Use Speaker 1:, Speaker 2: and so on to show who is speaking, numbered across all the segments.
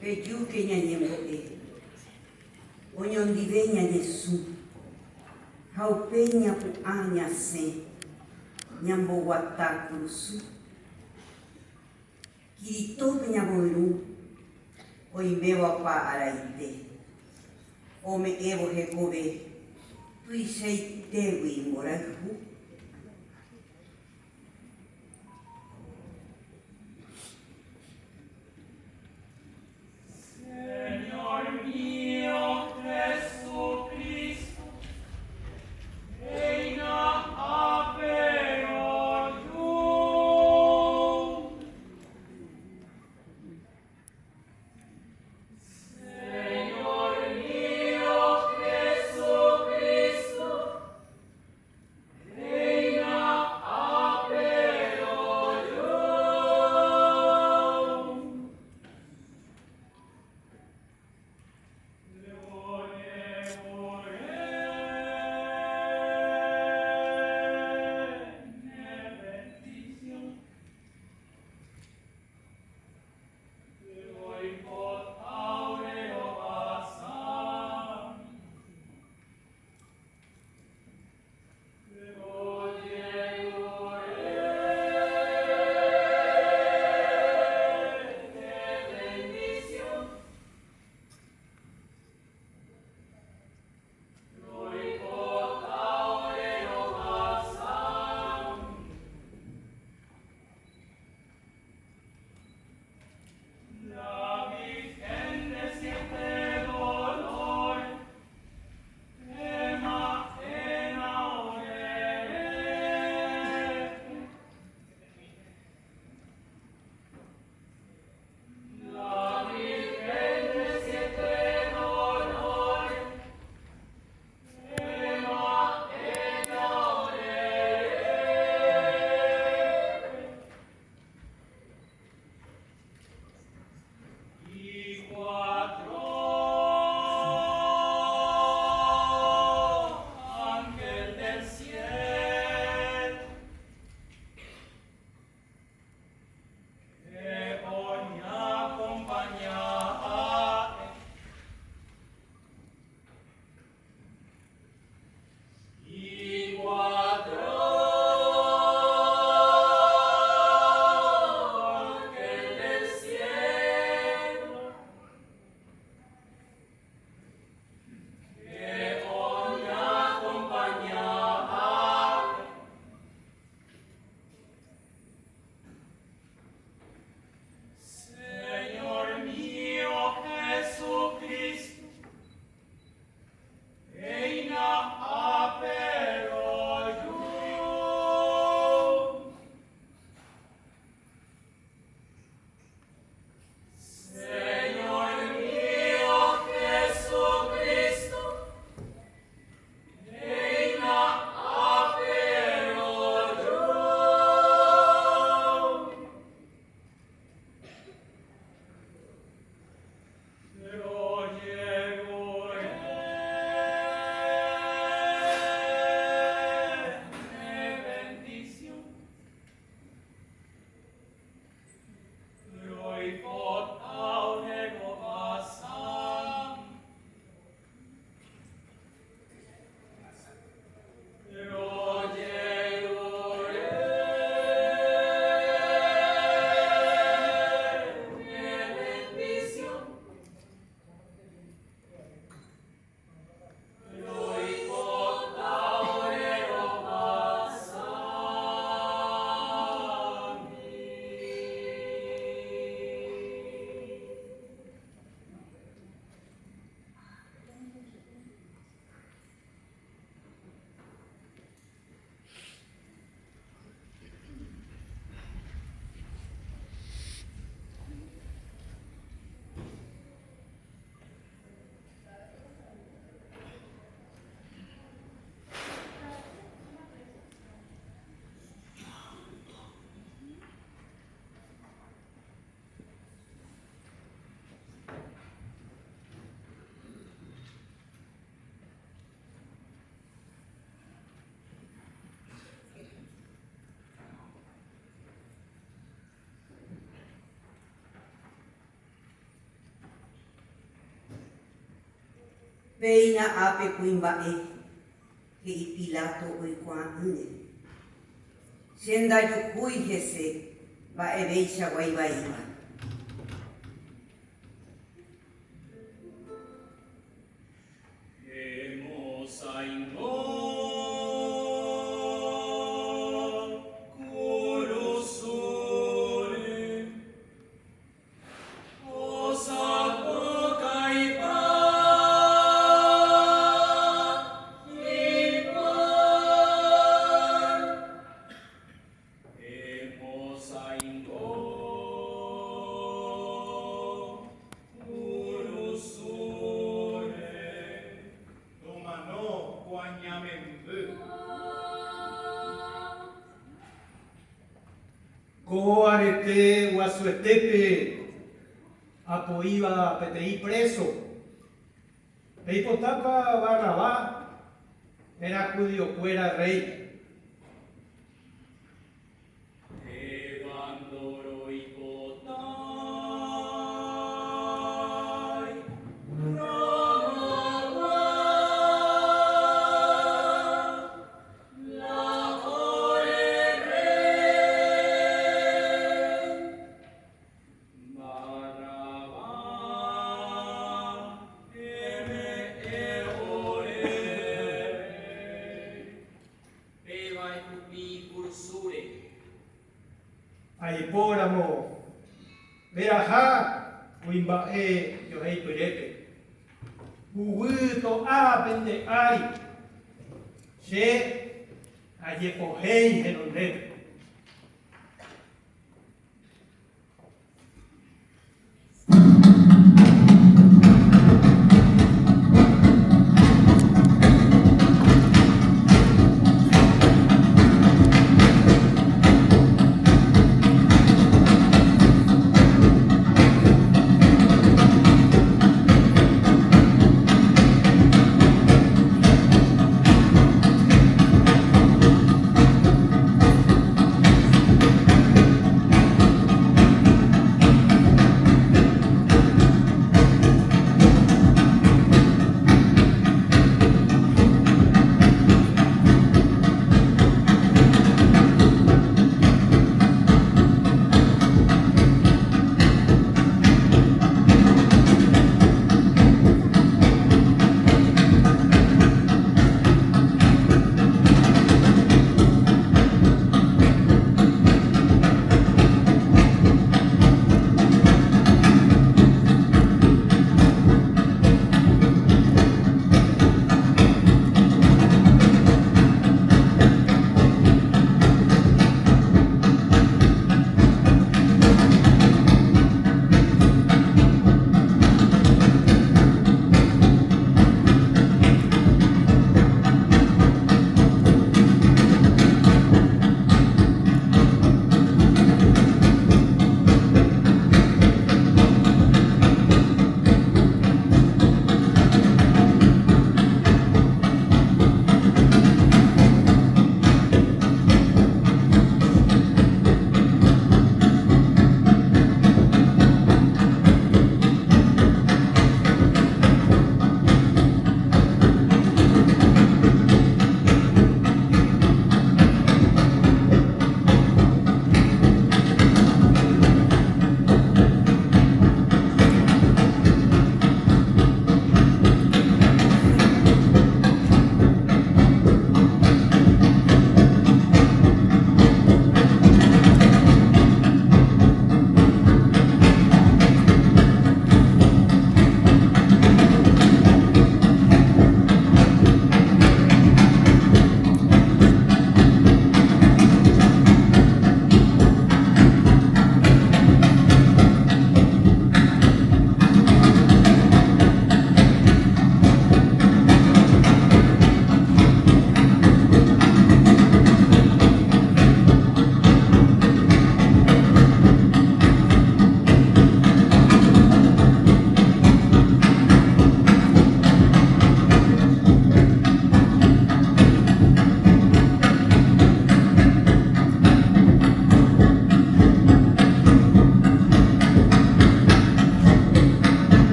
Speaker 1: Pejúke ñañembo'e, oñondive ñañesũ, ha upéi ñapu'ã ñasẽ ñamboguata kurusu. Kiritópe ñamoirũ oiméva opa araite, ome'ẽvo hekove tuichaitégui imborayhu.
Speaker 2: Señor mío Jesucristo, péina ápe roju. Señor mío Jesucristo.
Speaker 1: Péina ápe kuimba'e, he'i Pilato oikuaa'ỹre. Che ndajuhúi hese mba'eveichagua ivaíva.
Speaker 2: Emosaingo kurusúre, osapukaipa hikuái. Emosaingo kurusúre.
Speaker 3: Tomano ko aña memby.
Speaker 4: Ko arete guasuetépe apoíva peteĩ préso. Peipotápa Barrabás térã judiokuéra rréi?
Speaker 2: Péva ndoroipotái Romagua la ore rréi. Barrabás eme'ẽ oréve. Péva ehupi kurusúre.
Speaker 4: Aipóramo reraha kuimba'e joheipyrépe, huguy to'a pende ári, che ajepohéi henondépe.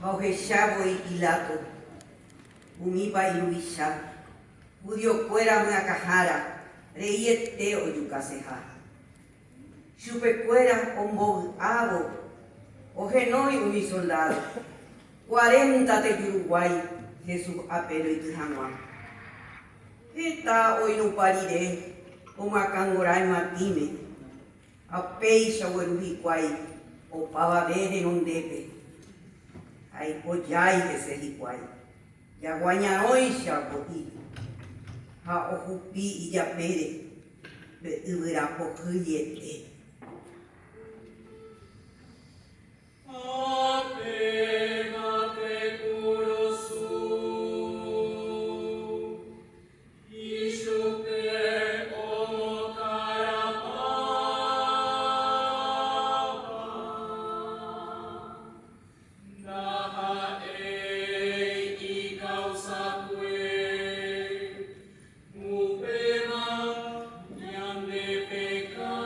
Speaker 1: Ha ohecha voi Pilato, umi pa'i ruvicha, judiokuéra myakãhára reiete ojukaseha. Chupekuéra ombovy'ávo ohenói umi soldádo, cuarenta tejuruguái Jesús apére oity hag̃ua. Heta oinupã rire omyakãngora imatĩme, ha péicha ogueru hikuái opavave henondépe, ha ipojái hese hikuái. Jagua ñarõicha po'i ha ohupi ijapére pe yvyra pohýiete.
Speaker 2: Apéna pe kurusu. Ichupe omokarapãva. Ndaha'éi ikausakue, upéva ñande pekádo.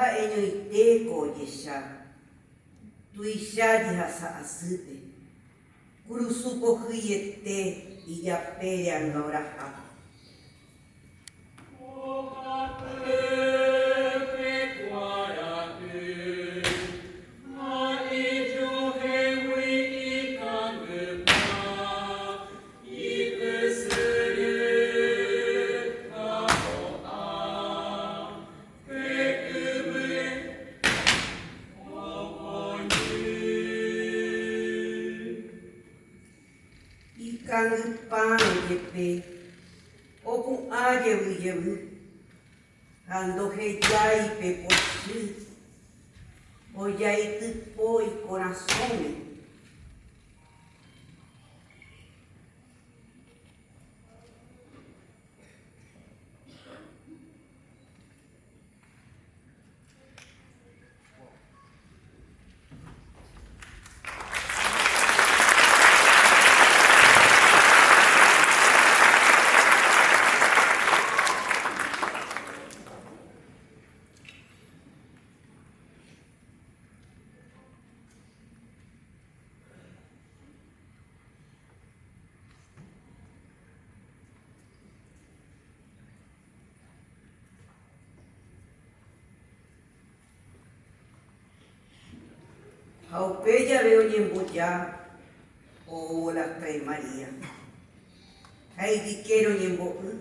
Speaker 1: Ha'eñoitéko ojecha tuicha jehasa asýpe, kurusu pohyiete ijapére anga oraha. Ikangypárõ jepe opu'ã jevy jevy ha ndohejái pe pochy ojaitypo ikorasõme. Ha upe jave oñemboja oúvo las tres María. Ha ijykére oñembo'y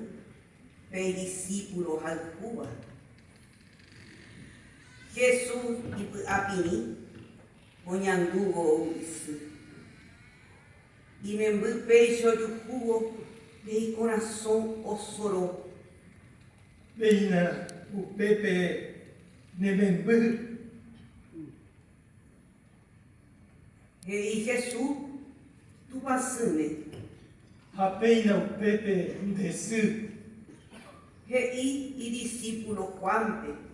Speaker 1: pe idisípulo ohayhúva. Jesús ipy'apirĩ oñandúvo ou isy. Imemby péicha ojuhúvo pe ikorasõ osoro.
Speaker 4: Péina upépe ne memby.
Speaker 1: He'i Jesús Tupãsýme.
Speaker 4: Ha péina upépe nde sy.
Speaker 1: He'i idisípulo Juánpe.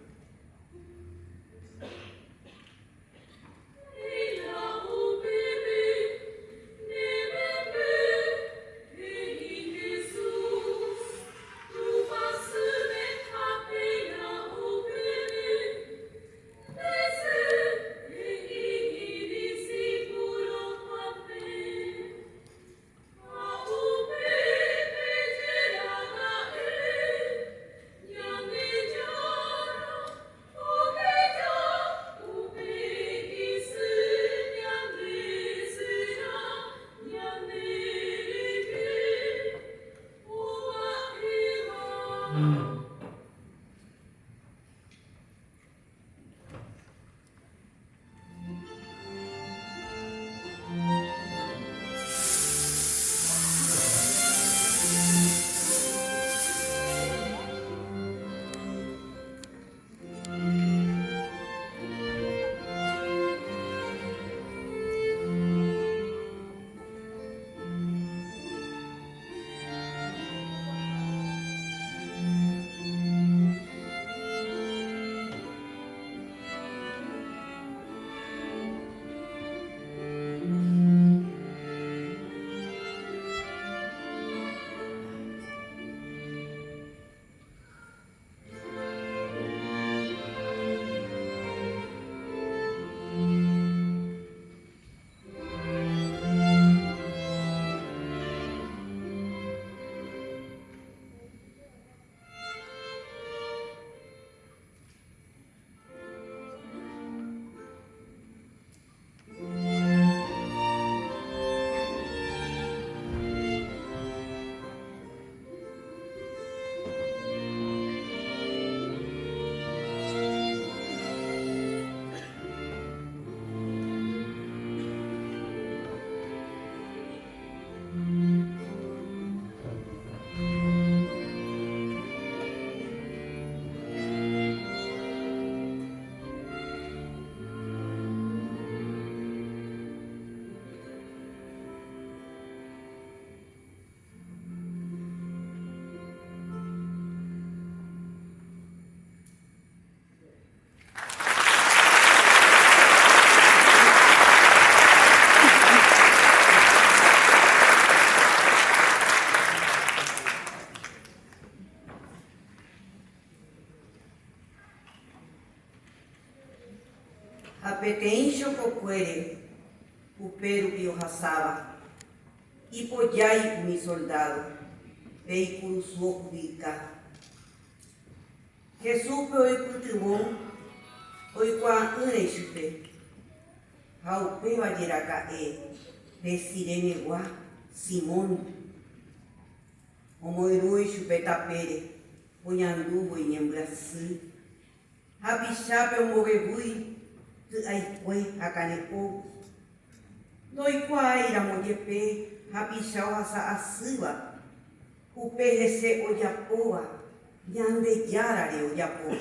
Speaker 1: Ha peteĩ chokokuére upérupi ohasáva, ipojái umi soldádo, pe ikurusu ohupika. Jesúspe oipytyvõ oikuaa'ỹre ichupe, ha upéva jeraka'e pe Cirenegua Simón omoirũ ichupe tapére oñandúvo iñembyasy. Hapichápe ombovevýi ky'aikue ha kane'õ. Ndoikuaái ramo jepe hapicha ohasa asýva, upe hese ojapóva Ñandejárare ojapo.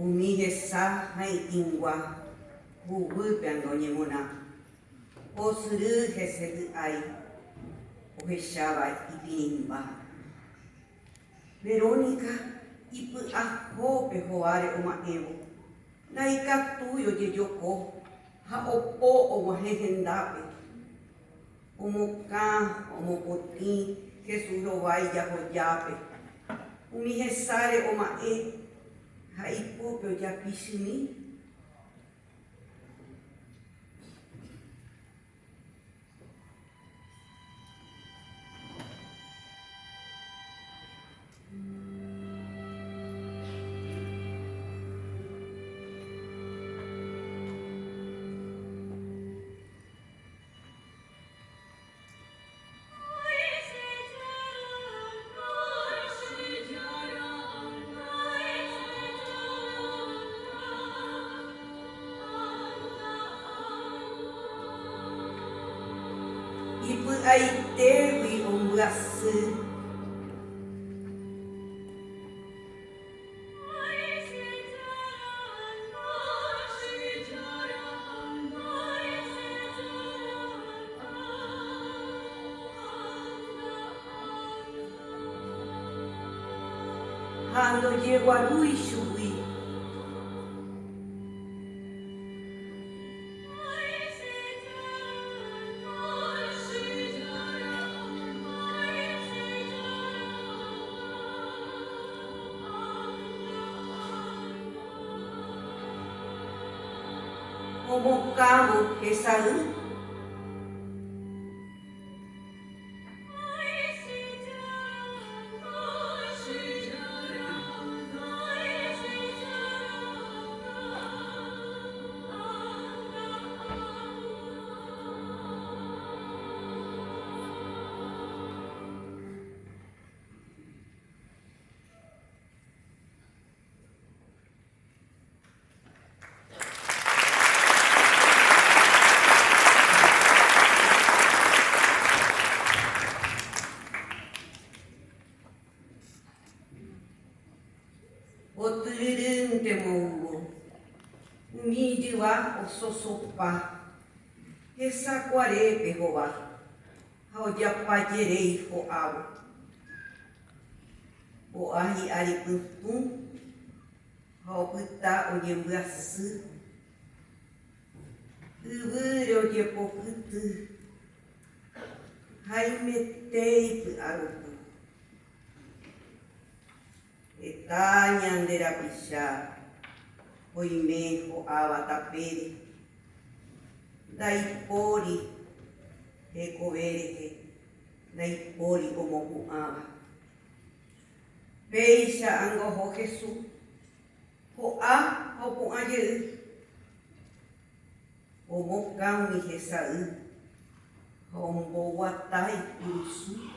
Speaker 1: Umi hesa ha itĩngua huguýpe anga oñemona, osyry hese hy'ái ohecháva ipirĩmba. Verónica ipy'aho pe hováre oma'ẽvo, ndaikatúi ojejoko ha opo oguahẽ hendápe. Omokã, omopotĩ Jesús rovái jahojápe. Umi hesáre oma'ẽ ha ipópe ojapichymi. Ipy'aitégui ombyasy. Ha ndojeguarúi chugui. Omokãvo hesay. Otyryrýntema oúvo, umi ijyva ososopa, hesakuarépe hova ha ojapajeréi ho'ávo. Ho'a hi'ári pytũ ha opyta oñembyasy. Yvýre ojepokyty, haimete ipy'aropu. Heta ñande rapicha oime ho'áva tapére, ndaipóri hekove rehe, ndaipóri omopu'ãva. Péicha anga oho Jesús, ho'a ha opu'ã jey. Omokã umi hesay ha omboguata ikurusu.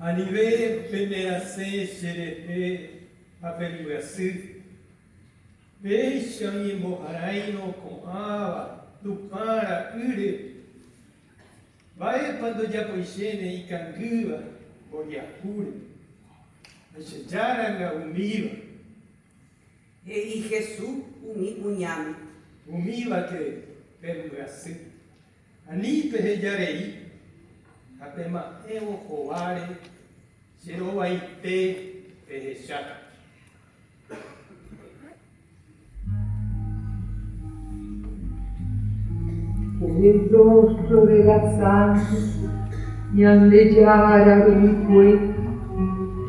Speaker 4: Anive penerasẽ cherehe ha pembyasy. Péicha oñemboharáirõ ko'ãva Tupã ra'ýre, mba'épa ndojapoichéne ikangýva mboriahúre, Aichejáranga umíva.
Speaker 1: He'i Jesús umi kuñáme.
Speaker 4: Umívake pembyasy. Ani peheja rei ha pema'ẽvo hováre che rovaite pehecháta.
Speaker 5: En el rostro de la sangre, Ñandejára ruguykue,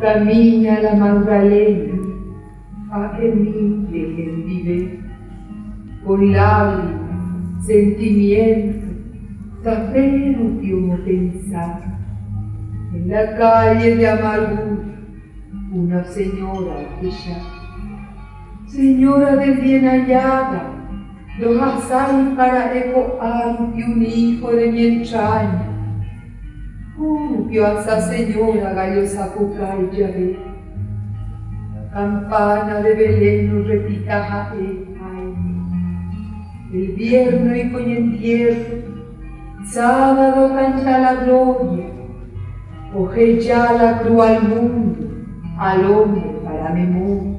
Speaker 5: camina la Magdalena, ha'emínte hendive, con lágrimas, sentimiento, tape rupi omopensa. En la calle de amargura, una señora ohecha. Señora del bien hallada, ndohasái para'e ko'a rupi un hijo de mi entraña. Kórupi ohasa señora gallo sapukái jave. La campana de Belén orrepita ha'e ha'eño. El vierno oiko ñentierro, sábado canta la gloria, oheja la cruz al mundo, al hombre para. la memoria.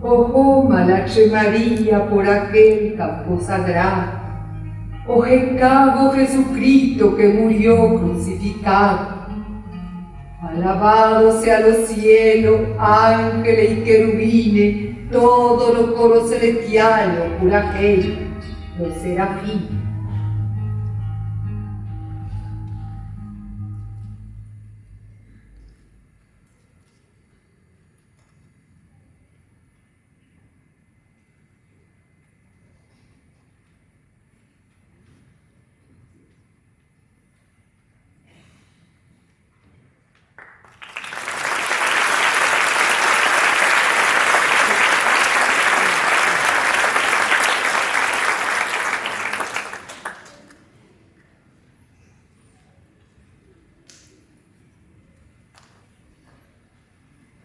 Speaker 5: Ohóma la che María por aquel campo sagrado, ohekávo Jesucristo que murió crucificado. Alabado sea los cielos, ángeles y querubines, todos los coros celestiales, opurahéi, los serafines.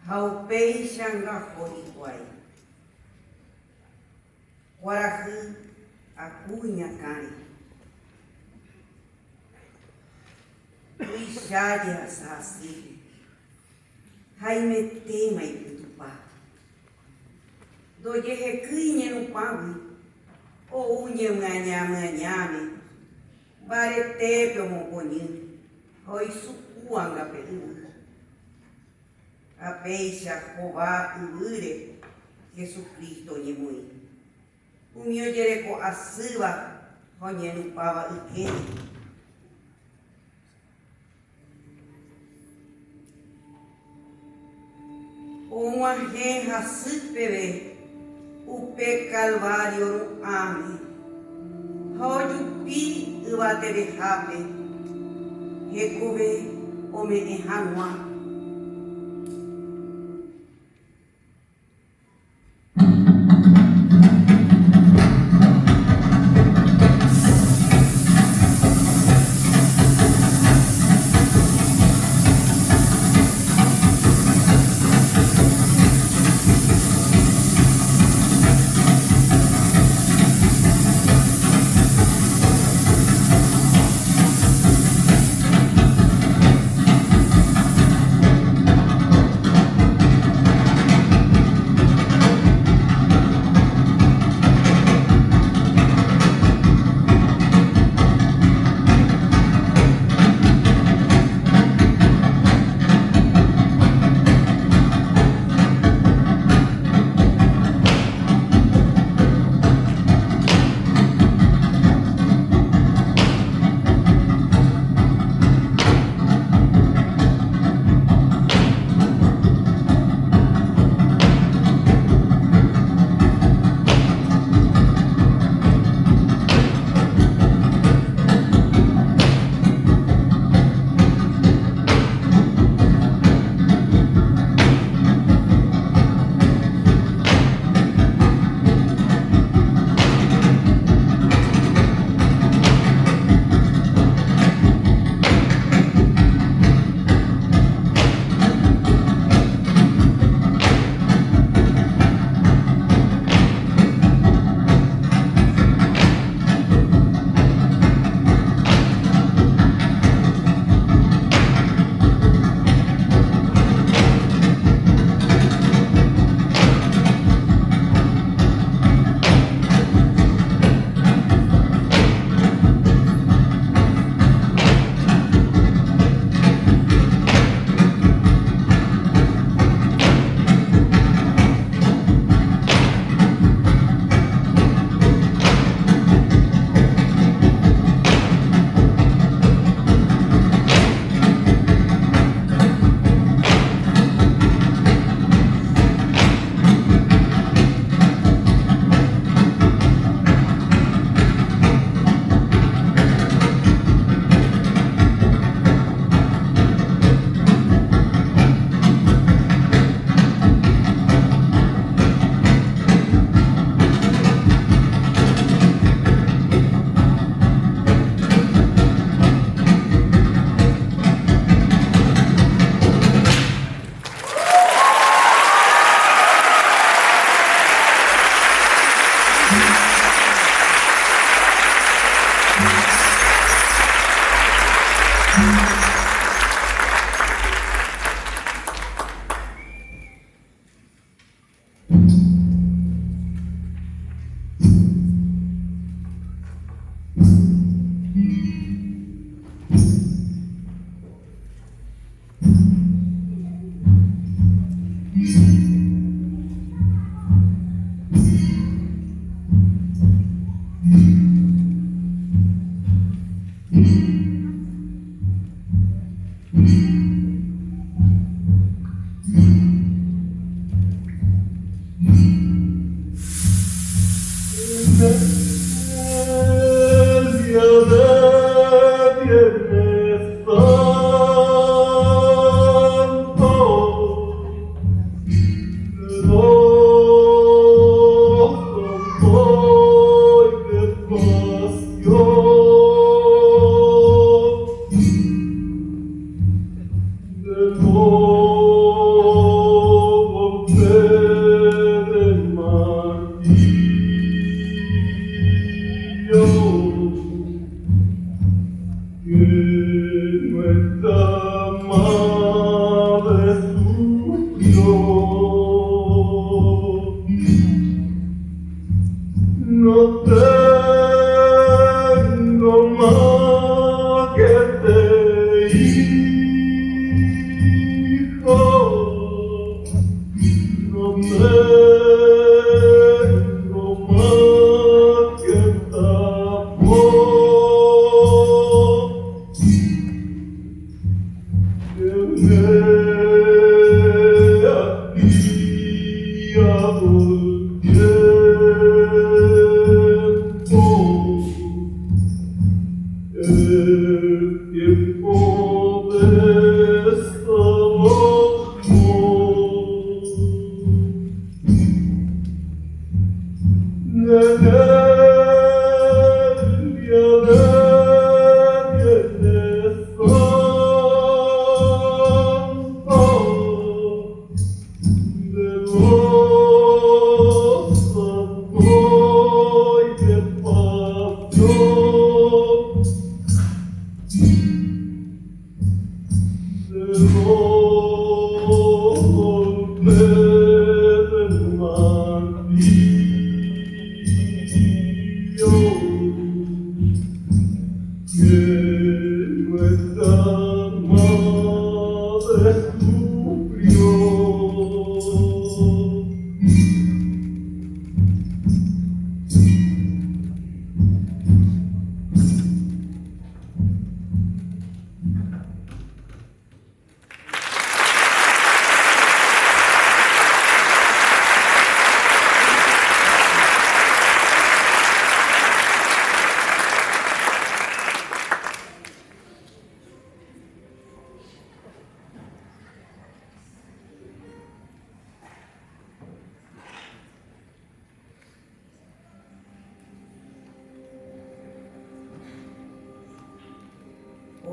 Speaker 1: Ha upéicha ngaho hikuái. Kuarahy aku iñakãre. Tuicha jehasa asýpe. Haimetéma ipytupa. Ndojehekýi ñenupãgui, ou ñemyaña myañáme, mbaretépe omopoñy ha oisu'u anga pe yvy. Ha péicha hova yvýre Jesucristo oñemoĩ. Umi ojereko asýva ha oñenupãva ykére. Og̃uahẽ hasy peve upe Calvario ru'ãme ha ojupi yvatevehápe hekove ome'ẽ hag̃ua.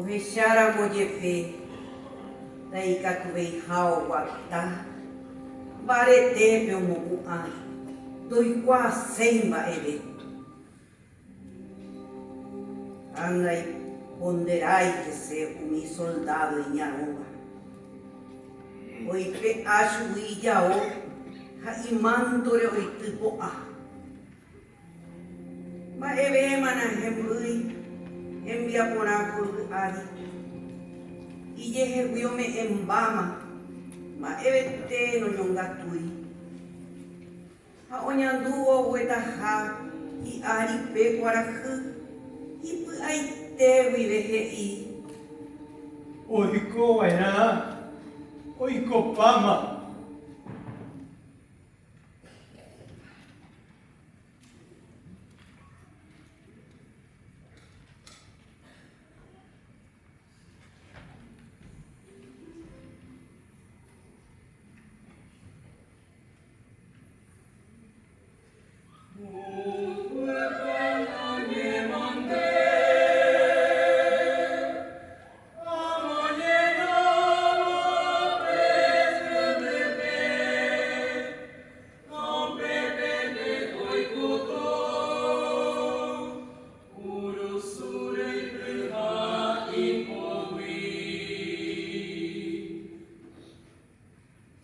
Speaker 1: Ohecháramo jepe ndaikatuveiha oguata, mbaretépe omopu'ã ndoikuaaséi mba'eve. Ha ndaiponderái hese umi soldádo iñarõva. Oipe'a chugui ijao ha imántore oity po'a. Mba'evéma nahembýi hembiaporã ko yvy ári. Ijehegui ome'ẽmbáma, mba'evete noñongatúi. Ha oñandúvo oguetaha hi'ári pe kuarahy, ipy'aite guive he'i.
Speaker 4: Oiko va'erã oikopáma.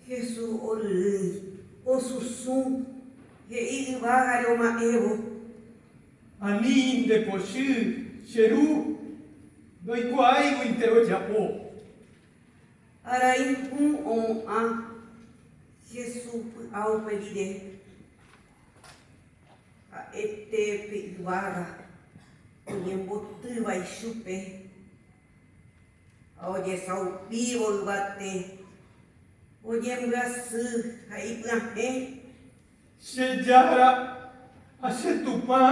Speaker 1: Jesús oryrýi, osusũ, he'i yvágare oma'ẽvo.
Speaker 4: Ani nde pochy, che ru, ndoikuaáiguinte ojapo.
Speaker 1: Arai hũ omo'ã Jesús py'a upe rire. Ha'ete pe yvága oñembotýva ichupe. Ha ojesaupívo yvate, oñembyasy ha ipyahẽ.
Speaker 4: Che Jára ha che Tupã,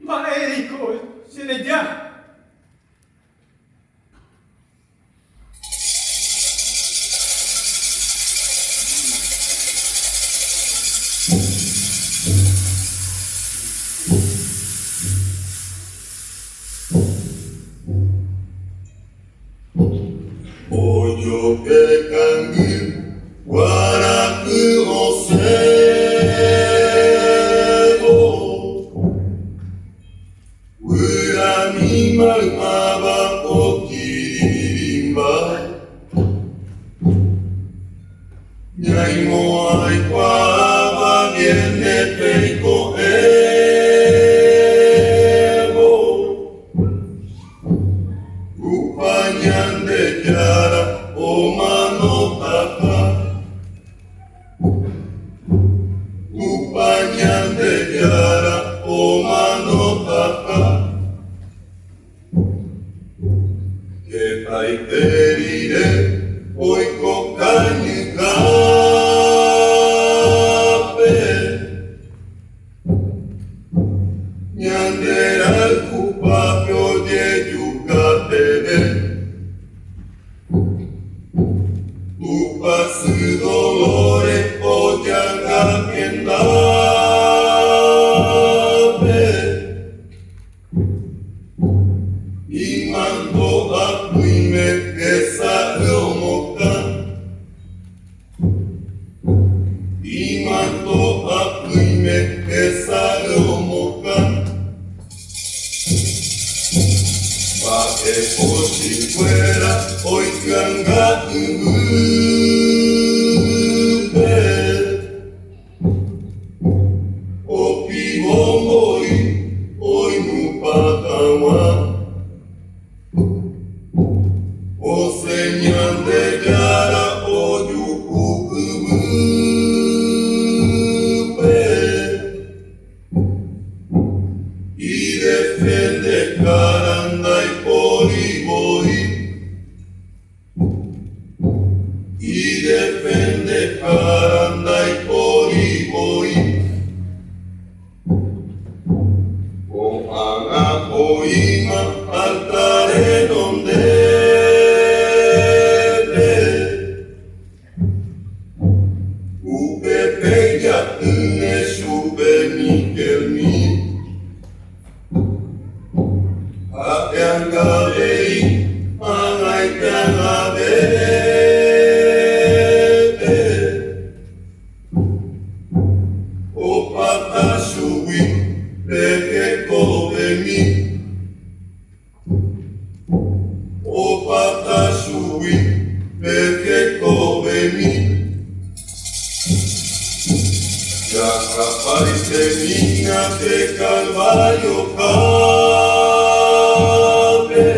Speaker 4: mba'éreiko che reja?
Speaker 6: Ojope kangy kuarahy osẽvo, Guyrami maymáva okirirĩmba, Ñaimo'ãikuaáva vierne peiko'ẽvo. Tupã Ñandejára omanotaha. Tupã Ñandejára omanotaha. Hetaite rire oiko kañyhápe. Ñande rayhupápe ojejuka peve. Tupãsy Dolores ojanga hendápe. Imandu'a pyme hesay omokã. Imandu'a pyme hesay omokã. Mba'e pochykuéra oikyanga yvýpe. Opívo mbói oinupã hag̃ua. Osẽ Ñandejára ojuhu yvýpe. Idefendehára ndaipóri voi. Idefendehára ndaipóri voi. Ko'ág̃a oĩma altar renondépe. Upépe ijatýne chupe Miguelmi. Ha'e angavei ag̃aite ag̃avépe. Opáta chugui pe hekovemi. Opáta chugui pe hekovemi. Jahapaitemína pe Calvario hápe.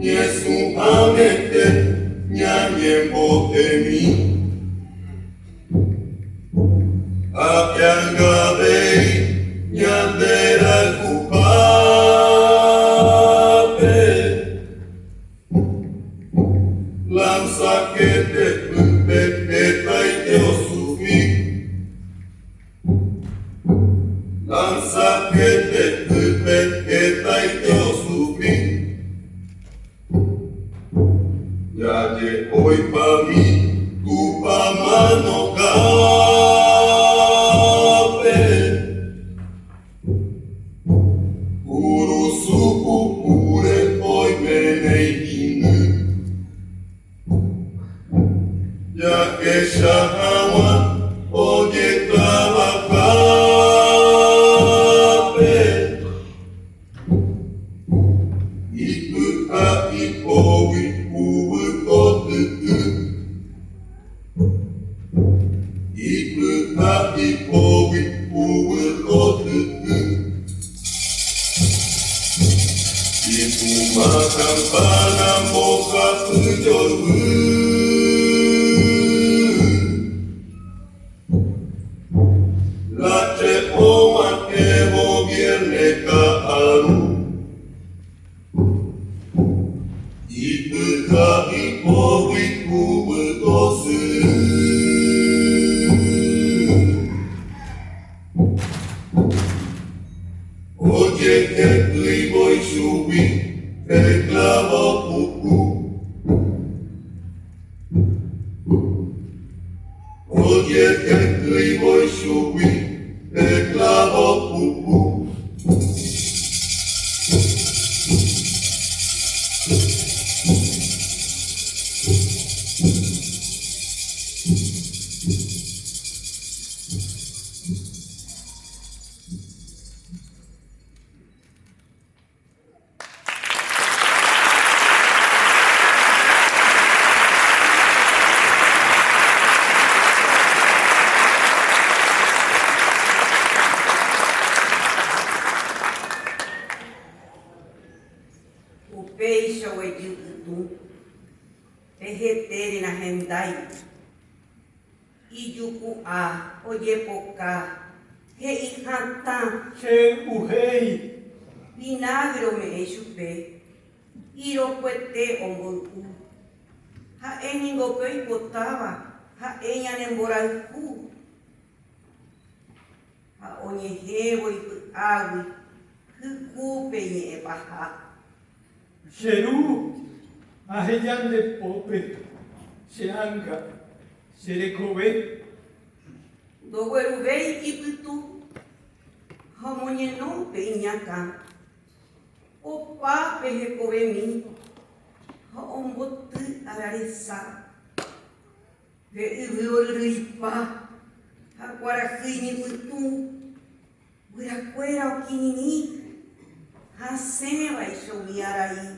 Speaker 6: Ñesũ'ãmete ñañembo'emi. Apiangavei ñande rayhupápe. Lanza que te pýpe hetaite osufri. Lanza que te pýpe hetaite osufri. Jaje'oipami Tupã mano kápe. Kurusu pukúre oiméne itindy. Jahecha hag̃ua ojeklavahápe. Ipy'a ipógui huguy otyky. Ipy'a ipógui huguy otyky. Ipuma campana mbohapy joyvy. La che og̃uahẽvo viernes ka'aru. Ipyha ipógui huguy osyry. Ojehekýivo ichugui pe clavo puku. Ojehekýivo ichugui pe clavo puku.
Speaker 1: Upéicha oguejy pytũ pe hetére nahendái. Ijuku'a ojepoka, he'i hatã.
Speaker 4: Che uhéi.
Speaker 1: Vinagre ome'ẽ chupe, irokuete omboy'u. Ha'e ningo pe oipotáva, ha'e ñane mborayhu. Ha oñehẽvo ipy'águi hyku pe iñe'ẽ paha.
Speaker 4: Che ru, aheja nde pópe che ánga, che rekove.
Speaker 1: Ndogueruvéi ipytu ha omoñeno pe iñakã, opa pe hekovemi ha omboty ára resa. Pe yvy oryryipa ha kuarahy iñypytũ, guyrakuéra okirirĩ hasẽvaicha umi arai.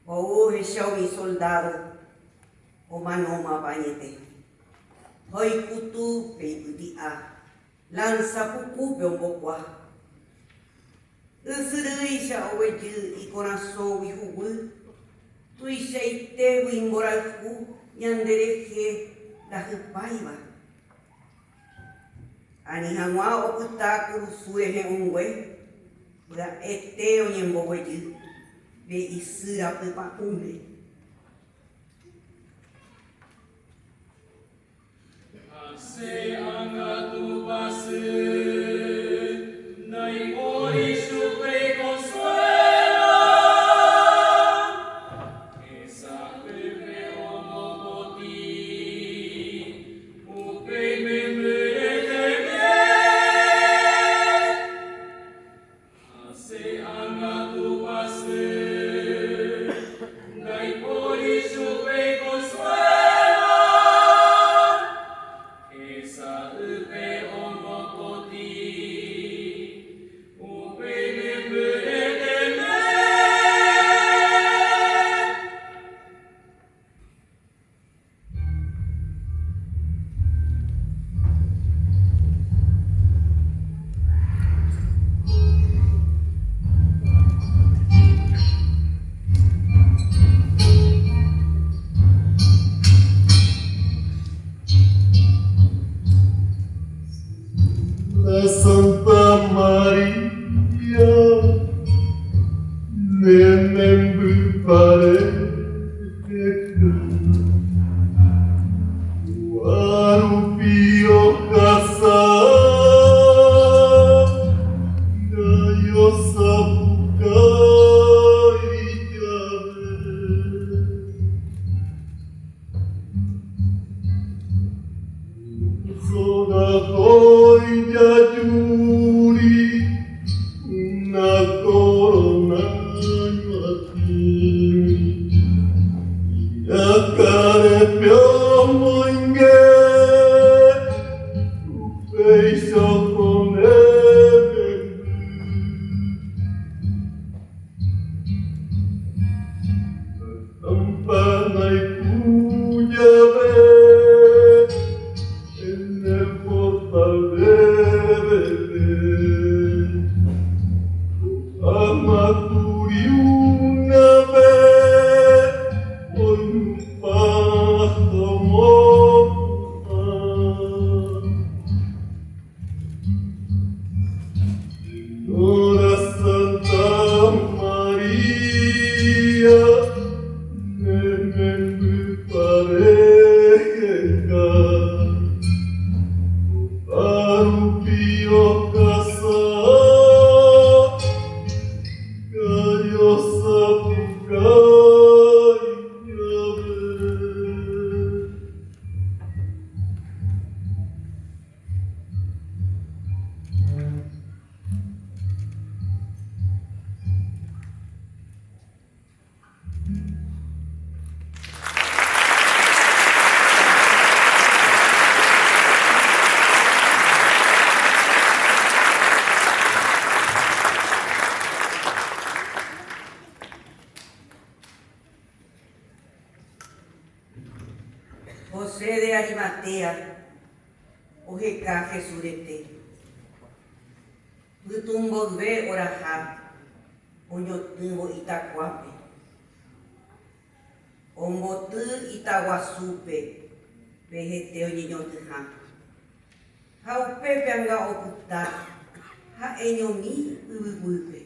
Speaker 1: Ou ohecha umi soldádo omanómava añete, ha oikutu pe ipyti'a lánsa pukúpe ombokua. Ysyrýicha oguejy ikorasõgui huguy, tuichaitégui imborayhu ñanderehe ndahypáiva. Ani hag̃ua opyta kurusu rehe'õngue, pya'ete oñemboguejy pe isy rapypa'ũme.
Speaker 2: Hasẽ anga Tupãsy, ndaipóri chupe iconsuelo. Hesapýpe omopotĩ Upéi membyreteve. Hasẽ anga Tupãsy, ndaipóri chupe iconsuelo. Hesa'ýpe omopotĩ Upéi membyreteve.
Speaker 6: La Santa María ne membypare Kua rupi ohasa gallo sapukái jave. Sorajói jajúri una corona ñuatĩmi, iñakãrepe omoinge, upéicha oho ne memby. Campana ipu jave en el portal de Belén. Amakuri una vez oinupã.
Speaker 1: José de Arimatea oheka Jesús rete. Pytũ mboyve oraha oñotỹvo itakuápe. Omboty itaguasúpe pe hete oñeñotỹha. Ha upépe anga opyta ha'eñomi yvyguýpe.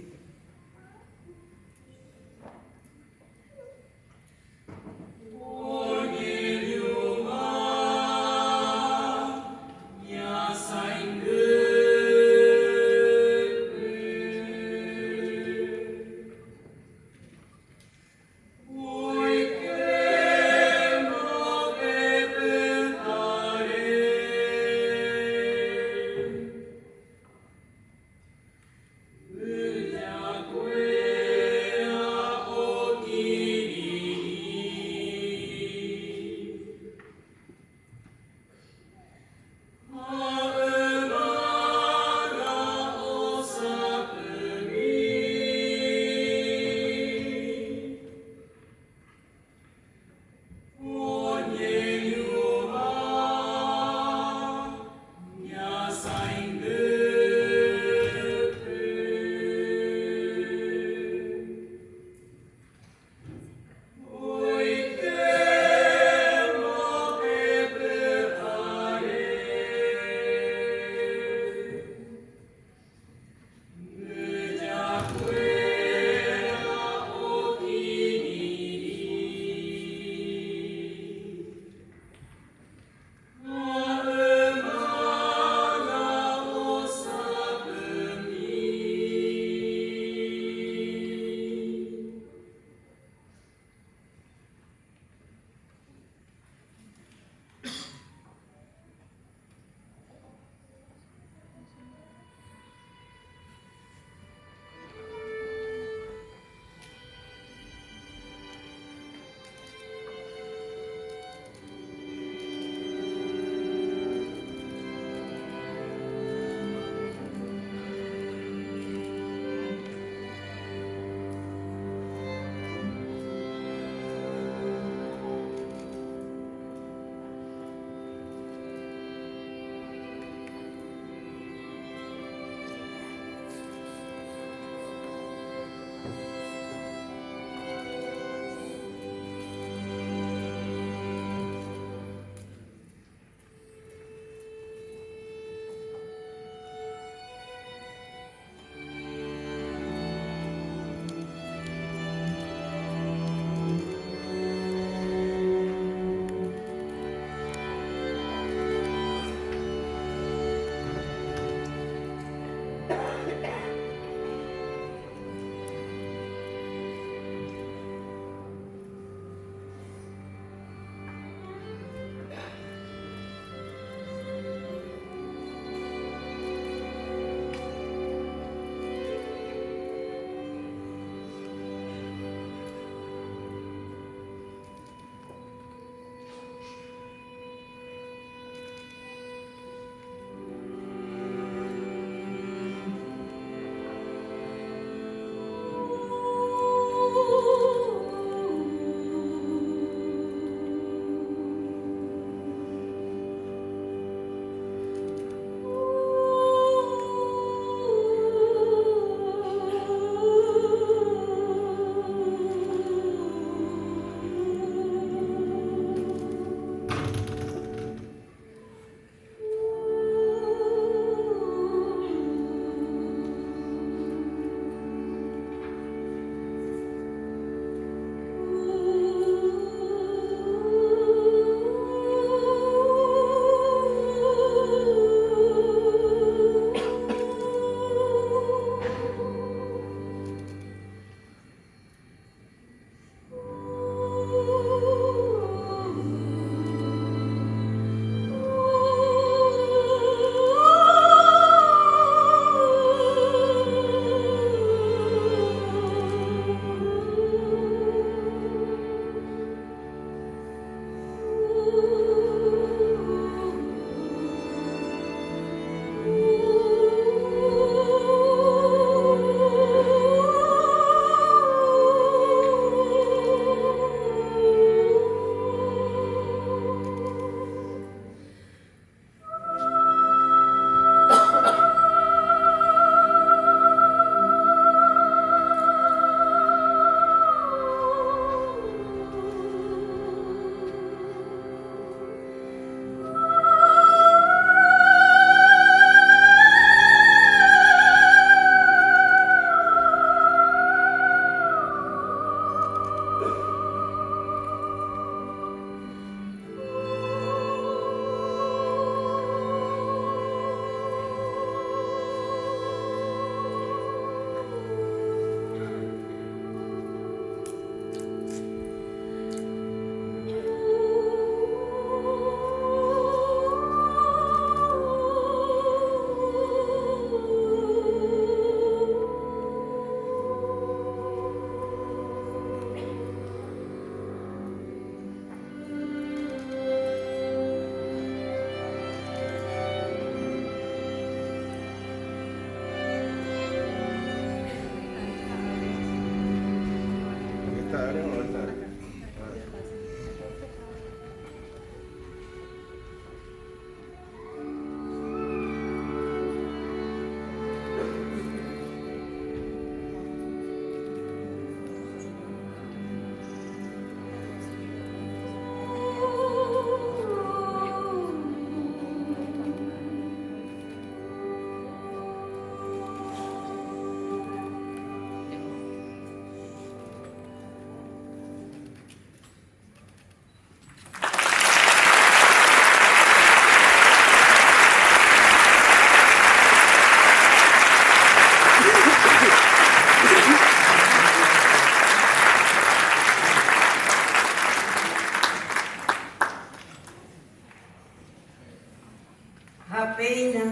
Speaker 1: Ha péina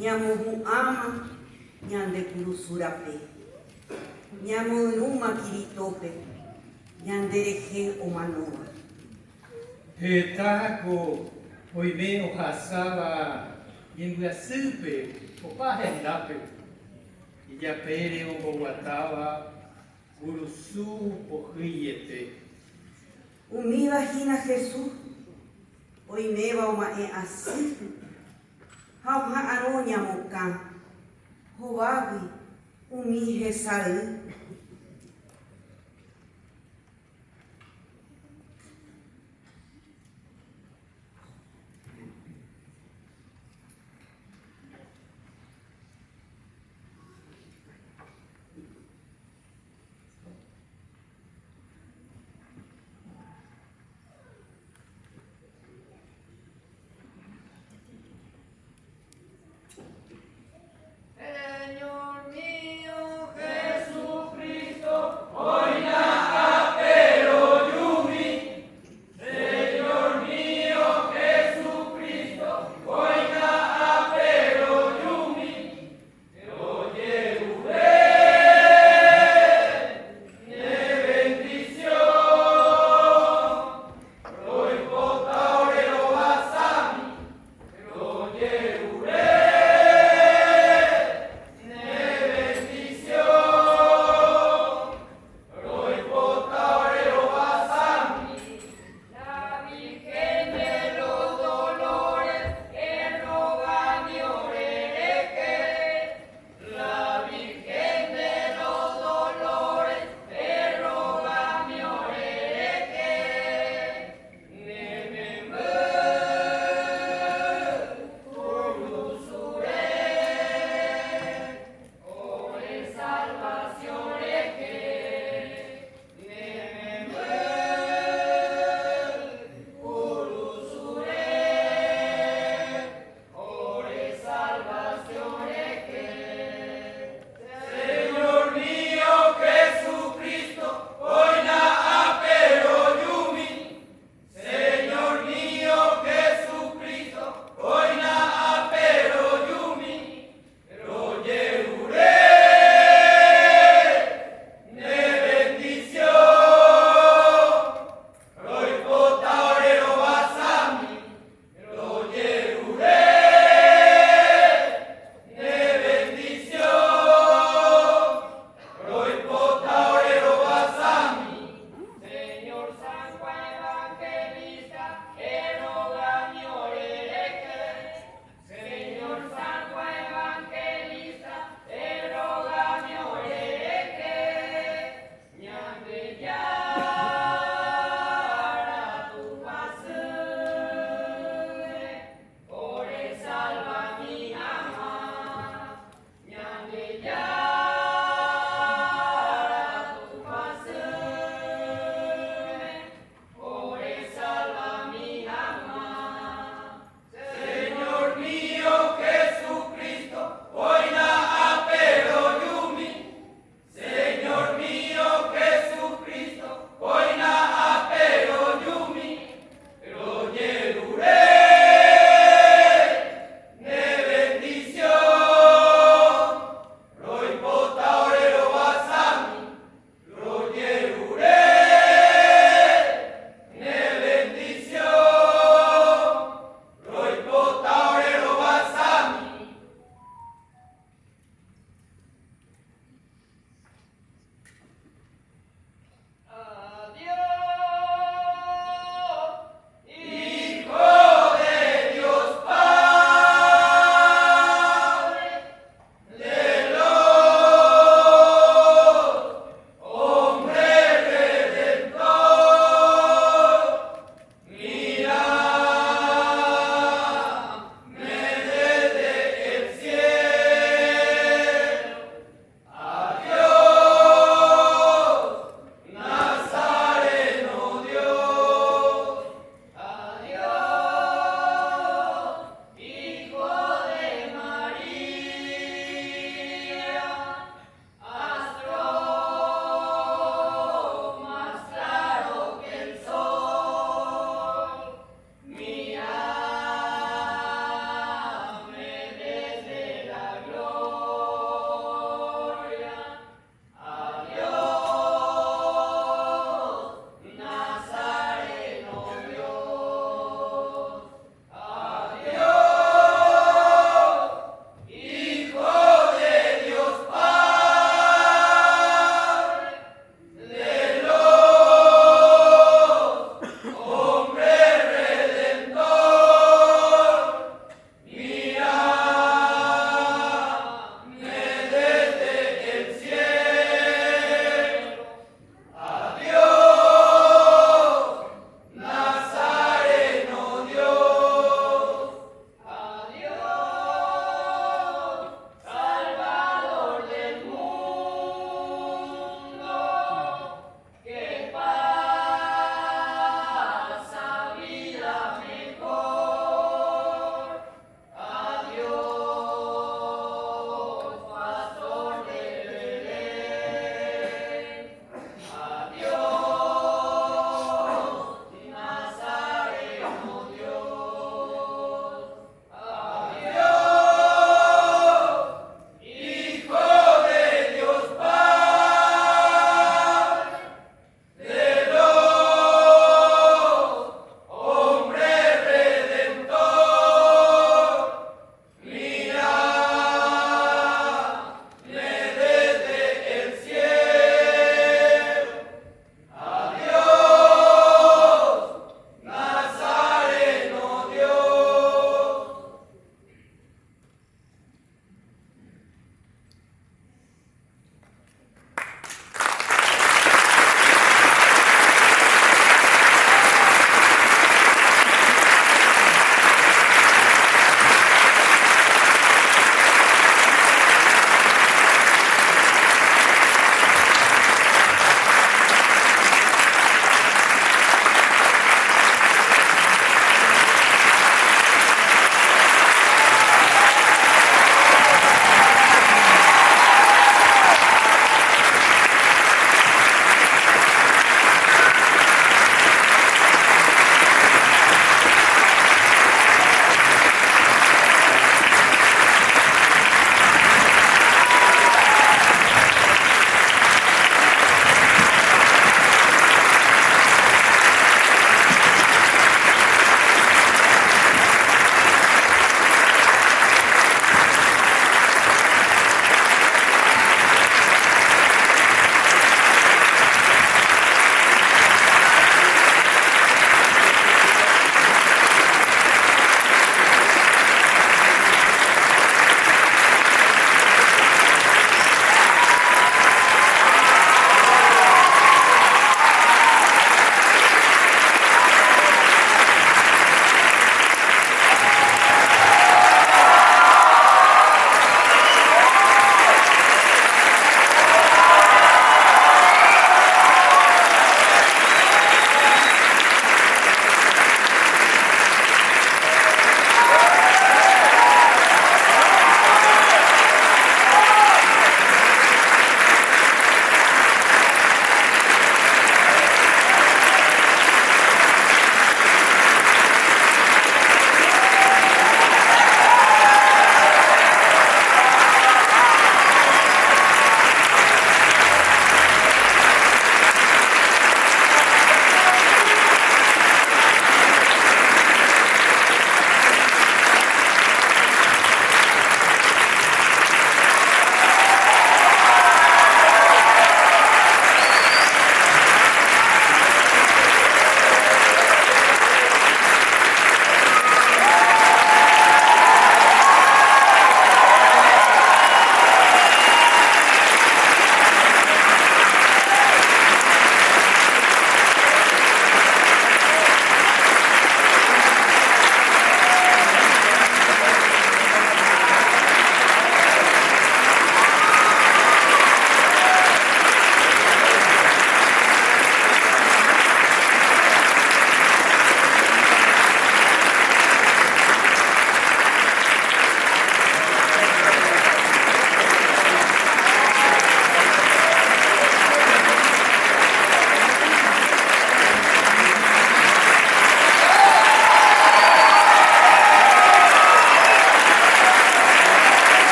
Speaker 1: ñamohu'ãma ñande kurusu rape. Ñamoyrũma Kiritópe ñande rehe omanóva.
Speaker 4: Heta ko oime ohasáva ñembyasýpe opa hendápe, ijapére omboguatáva kurusu pohýiete.
Speaker 1: Umíva hína Jesús, oiméva oma'ẽ asy ha oha'arõ ñamokã hovágui umi hesay.